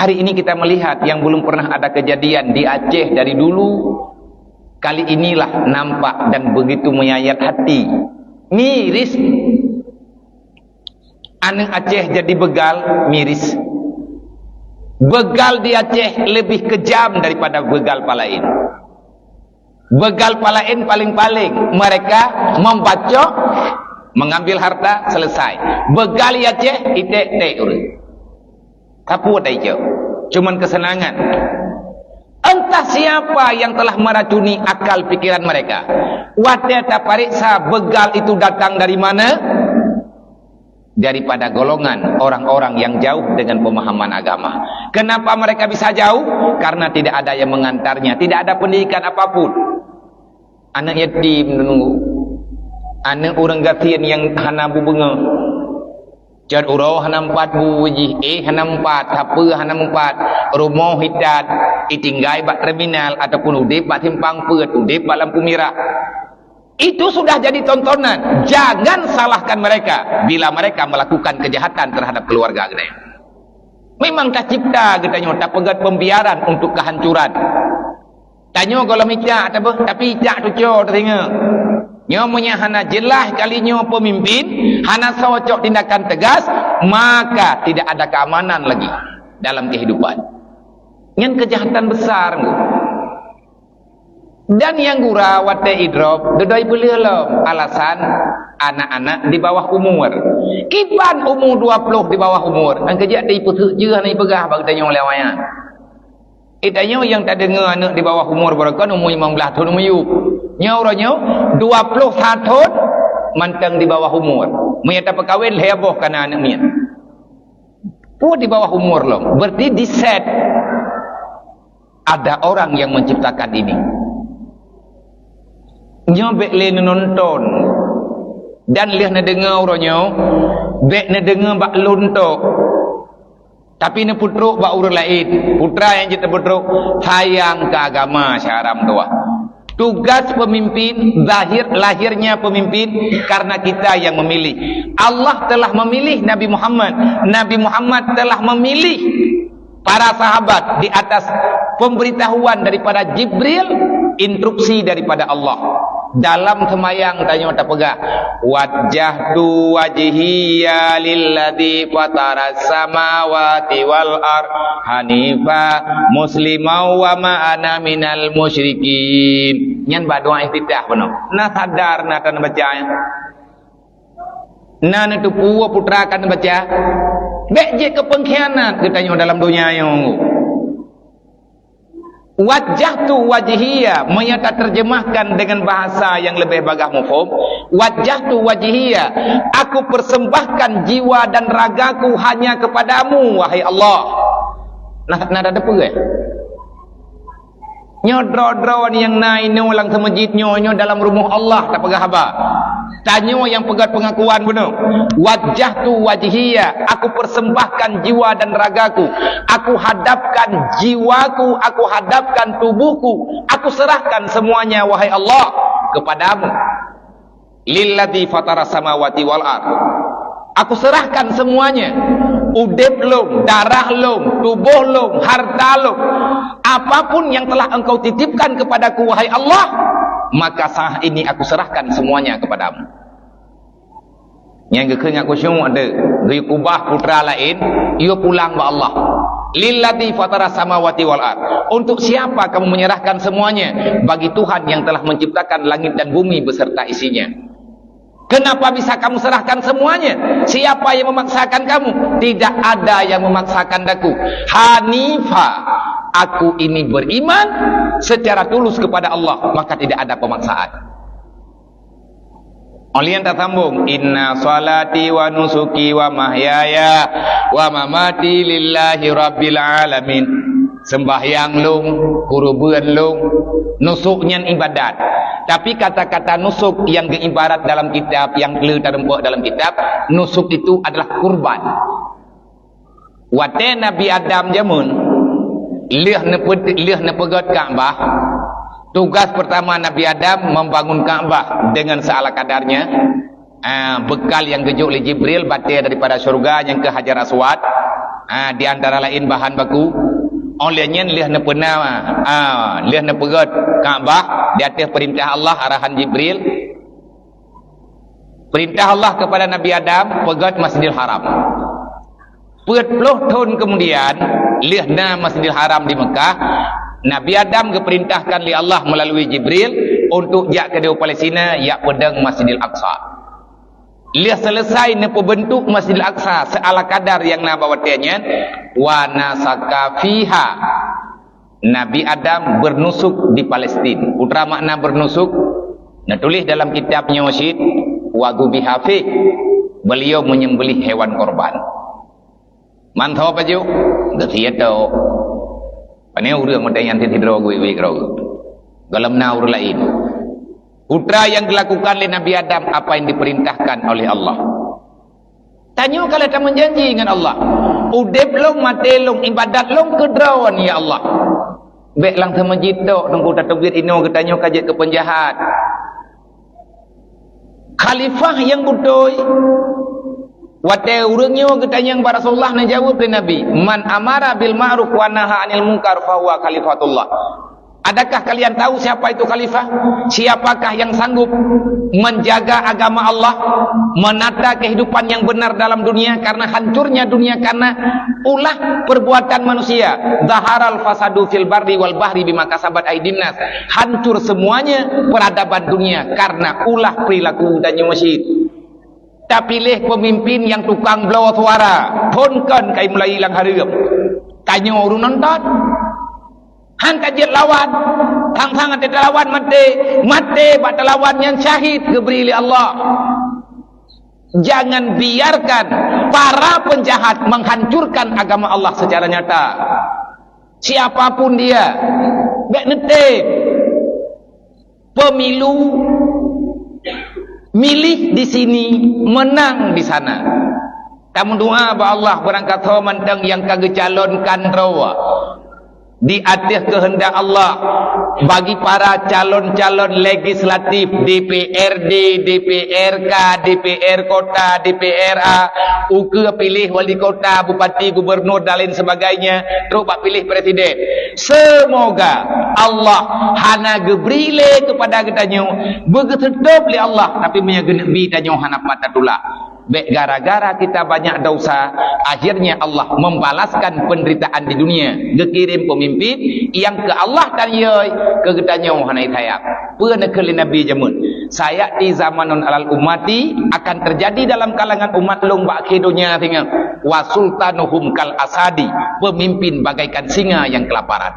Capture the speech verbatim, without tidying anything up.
Hari ini kita melihat yang belum pernah ada kejadian di Aceh dari dulu, kali inilah nampak dan begitu menyayat hati. Miris. Aneuk Aceh jadi begal, miris. Begal di Aceh lebih kejam daripada begal palaen. Begal palaen paling-paling mereka membacok, mengambil harta, selesai. Begal di Aceh, iték-ték ureuëng. Sapeue tai cok? Cuman kesenangan. Entah siapa yang telah meracuni akal pikiran mereka. Watée tapareksa begal itu datang dari mana? Daripada golongan orang-orang yang jauh dengan pemahaman agama. Kenapa mereka bisa jauh? Karena tidak ada yang mengantarnya, tidak ada pendidikan apapun. Aneuk yatim nunggu. Aneuk ureuëng gasien nyang hana bubeungoh. Cot uroe hana meupat bu jih, éh hana meupat, sapeue hana meupat, rumoh hitat, itinggai bak terminal ataupun udeb bak simpang peuet, udeb bak lampu mirah. Itu sudah jadi tontonan. Jangan salahkan mereka bila mereka melakukan kejahatan terhadap keluarga geutanyoe. Memang tacipta geutanyoe tapeugét pembiaran untuk kehancuran. Tanyoe gohlom icak tabeuh, tapi icak tuco teuringa. Nyoe meunyo hana jeulaih kali nyoe pemimpin, hana soe cok tindakan tegas, maka tidak ada keamanan lagi dalam kehidupan. Nyan kejahatan besar, Teungku. Dan nyang gura watée idrop, dudoe ipeuleueh lom, alasan anak-anak di bawah umur. Kiban umu dua ploh di bawah umur, nyang keujak teuipeuseuek jeuh hana ipeugah bak geutanyoe lé awaknyan. Geutanyoe nyang tadeungoe aneuk di bawah umur barokon umu limong blaih thon miyueb. Nyoe uroe nyoe dua ploh sa thon mantong di bawah umur. Meunyo tapeukawen lhée boh kana aneuk miet. Peue di bawah umur lom, berarti di set. Ada orang yang menciptakan ini. Nyoe bék lé neunonton. Dan lheueh neudeungoe uroe nyoe, bék neudeungoe bak lôn tok. Tapi neupeutrok bak ureuëng laén. Putra nyang jeuet neupeutrok, sayang keu agama syara meutuwah. Tugas pemimpin, zahir lahirnya pemimpin karena kita yang memilih. Allah telah memilih Nabi Muhammad. Nabi Muhammad telah memilih para sahabat di atas pemberitahuan daripada Jibril, instruksi daripada Allah. Dalam seumayang tanyoe tapeugah, "Wajjahtu wajhiya lilladzi fataras samawati wal ar hanifa musliman wa ma ana minal musyrikin." Nyan bak doa iftitah bunoe. Na sadar na tan baca nyan. Na neuteupeue putra ka neubaca, bék jeuet keu peungkhianat geutanyoe dalam donya nyoe. Wajjahtu wajhiya, meunyo taterjemahkan dengan bahasa yang lebih bagah muphom, wajjahtu wajhiya, aku persembahkan jiwa dan ragaku hanya kepadamu, wahai Allah. Nah, na tateupeu, eh? Nyoe droe-droe nyang na inoe lam seumeujid nyoe, nyoe dalam rumoh Allah tapeugah haba. Tanyoe nyang peugah peungakuan bunoe. Wajjahtu wajhiya, aku persembahkan jiwa dan ragaku. Aku hadapkan jiwaku, aku hadapkan tubuhku. Aku serahkan semuanya, wahai Allah, kepadamu. Lilladzi fataras samawati wal ard. Aku serahkan semuanya. Udeb lôn, darah lôn, tuboh lôn, harta lôn. Apapun yang telah Engkau titipkan kepadaku, wahai Allah, maka saat ini aku serahkan semuanya kepadamu. Nyang geukheun ngon khusyuk ada, geuyue ubah putra laén, yue pulang bak Allah. Lilladzi fataras samawati wal ard. Untuk siapa kamu menyerahkan semuanya? Bagi Tuhan yang telah menciptakan langit dan bumi beserta isinya. Kenapa bisa kamu serahkan semuanya? Siapa yang memaksakan kamu? Tidak ada yang memaksakan aku. Hanifa, aku ini beriman secara tulus kepada Allah, maka tidak ada pemaksaan. Ulian tasambung, "Inna salati wa nusuki wa mahyaya wa mamati lillahi rabbil alamin." Sembahyang lôn, kureubeuen lôn, nusuk nyan ibadat. Tapi kata-kata nusuk nyang geuibarat dalam kitab, nyang le tareumpok dalam kitab, nusuk itu adalah kurban. Watée Nabi Adam jameun, lheueh neupe-, lheueh neupeugét Ka'bah, tugas pertama Nabi Adam membangun Ka'bah dengan seala kadarnya. Ah, bekal nyang geujok lé Jibril, batée daripada syurga nyang keu Hajar Aswad. Ah, di antara laén bahan baku, óh lheueh nyan lheueh neupeuna, ah, lheueh neupeugét Ka'bah di ateueh peurintah Allah arahan Jibril. Peurintah Allah keupada Nabi Adam peugét Masjidil Haram. Peuet ploh thon keumudian, lheueh na Masjidil Haram di Meukah, Nabi Adam geupeurintahkan lé Allah meulalui Jibril untuk jak keudéh u Palestina, jak peudong Masjidil Aqsa. Lheueh seuleusai neupeubeuntuk Masjidil Aqsa seuala kadar nyang na bak watée nyan, wa nasaka fiha. Nabi Adam beunusuk di Palestin. Peue makna beunusuk? Neutuléh dalam kitab nyoe cit, wa dzubiha fih. Beliau menyembelih hewan korban. Mantong pajoh, geusiat tôk. Pane ureuëng watée nyan sidroe geuwék-wék keudroe. Gohlom na ureuëng laén. Peue nyang dilakukan lé Nabi Adam apa yang diperintahkan oleh Allah. Tanyoe ka lheueh tameujanji ngon Allah. Udeb lôn, maté lôn, ibadat lôn keu Droe, ya Allah. Bék lam seumeujid tok, teungku tateubiet inoe geutanyoe ka jeuet keu peunjahat. Khalifah nyang beutôi. Watée ureuëng nyoe geutanyong bak Rasulullah, neujaweueb lé Nabi, "Man amara bil ma'ruf wa naha 'anil munkar fahuwa khalifatullah." Adakah kalian tahu siapa itu khalifah? Siapakah yang sanggup menjaga agama Allah, menata kehidupan yang benar dalam dunia karena hancurnya dunia karena ulah perbuatan manusia? Zaharal fasadu fil barri wal bahri bima kasabat aidin nas. Hancur semuanya peradaban dunia karena ulah perilaku dan nyoe cit. Tapiléh peumimpin nyang tukang bloe suara, phon kon kai mulai lam hareuem. Tanyoe ureuëng nonton. Han ka jeuet lawan. Sang-sang até talawan maté, maté bak talawan nyan syahid geubri lé Allah. Jangan biarkan para penjahat menghancurkan agama Allah secara nyata. Siapapun dia, bék neutem. Pemilu, milih di sini, menang di sana. Tameudoa bak Allah beurangkat ho mantong nyang ka geucalonkan droe di ateueh keuheundak Allah. Bagi para calon-calon legislatif, D P R D, D P R K, D P R kota, D P R A, ukeue piléh wali kota, bupati, gubernur dan lain sebagainya, trok bak piléh presiden. Semoga Allah hana geubri lé keupada geutanyoe, beugeuseutôb lé Allah, tapi meunyoe geuneuk bi tanyoe hana pat tatulak. Bék gara-gara kita banyak dosa, akhirnya Allah membalaskan penderitaan di dunia, geukirém pemimpin nyang keu Allah dan yoi keu geutanyoe hana sayang. Peue neukheun lé Nabi jameun, "Sayati zamanun alal ummati," akan terjadi dalam kalangan umat lôn bak akhé donya singoh, "wa sultanuhum kal asadi," pemimpin bagaikan singa yang kelaparan.